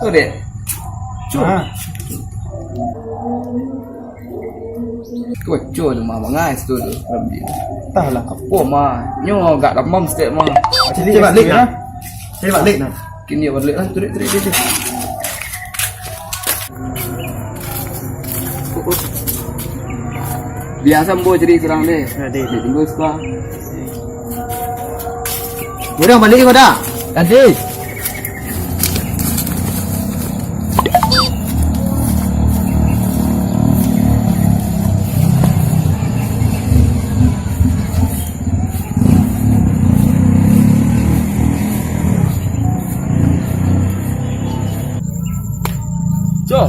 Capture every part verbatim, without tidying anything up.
Tu, Dek. Cuk. Ah. Kocok tu mah, bangai situ tu. Entahlah. Apo mah? Nyo agak damam saketek mah. Cari balik nah. Cari balik nah. Kini balik lah, tarik, tarik, tarik. Biasa ambo cari surang deh. Tunggu suka. Urang balik ko dah? Tadi. Cok,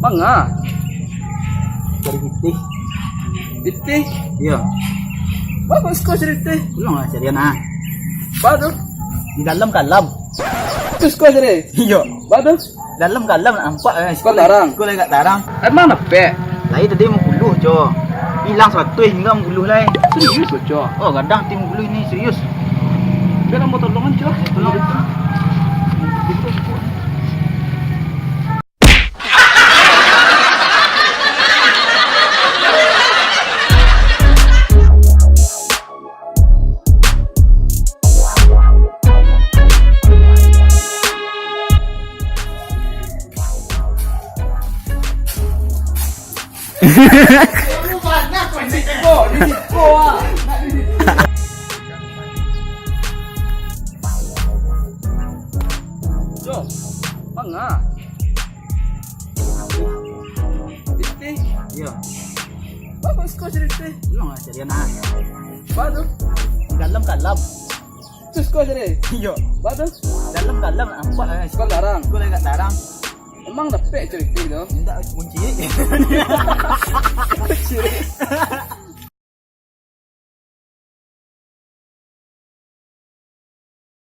manga? Cari pitih. Pitih? Iyo. Bagus kau cari pitih. Pulang lah carian ah. Ba tu? Di dalam kalam. Terus kau cari? Iyo. Ba tu? Dalam kalam nak nampak eh. Kau tarang? Kau lagi agak tarang. Emang napek? Lai tadi mangkuluah, Cok. Ilang saratuih hingga mangkuluah lai. Serius, Cok? Oh, gadang ti mangkuluah ni, serius. Biar ambo tolongan, Cok. Tolong. Yo, manga? Pitih? Iyo. Bagus kau cari pitih. Pulang lah carian ah. Ba tu? Di dalam kalam. Terus kau cari? Iyo. Ba tu? Dalam kalam nak nampak eh. Kau tarang? Kau lagi agak tarang. Emang dapek cari pitih tu? Indak, kunci. Kunci.